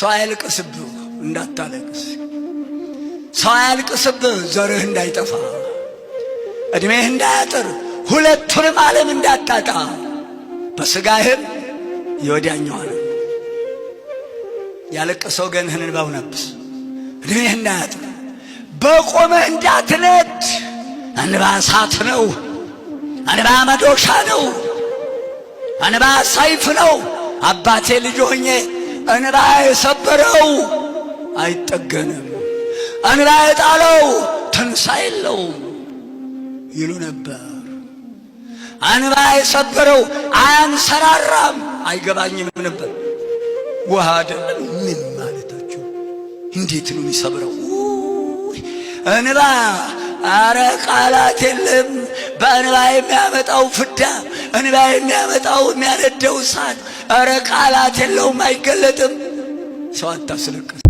ሰው አያልቅስብህ እንዳታለቅስ፣ ሰው አያልቅስብህ ዘርህ እንዳይጠፋ፣ ዕድሜህ እንዳያጥር፣ ሁለቱንም ዓለም እንዳታጣ፣ በሥጋህም የወዲያኛዋን ያለቀሰ ወገንህን እንባውን አብስ፣ ዕድሜህ እንዳያጥር፣ በቆመህ እንዳትነድ። እንባ እሳት ነው። እንባ መዶሻ ነው። እንባ ሰይፍ ነው። አባቴ ልጅ ሆኜ እንባ የሰበረው አይጠገንም፣ እንባ የጣለው ትንሣኤ የለውም ይሉ ነበር። እንባ የሰበረው አያንሰራራም፣ አይገባኝም ነበር። ውሃ አይደለም ምን ማለታችሁ? እንዴት ነው የሚሰብረው እንባ? አረ ቃላት የለም። በእንባ የሚያመጣው ፍዳ፣ እንባ የሚያመጣው የሚያነደው እሳት፣ አረ ቃላት የለውም፣ አይገለጥም። ሰው አታስለቅስ።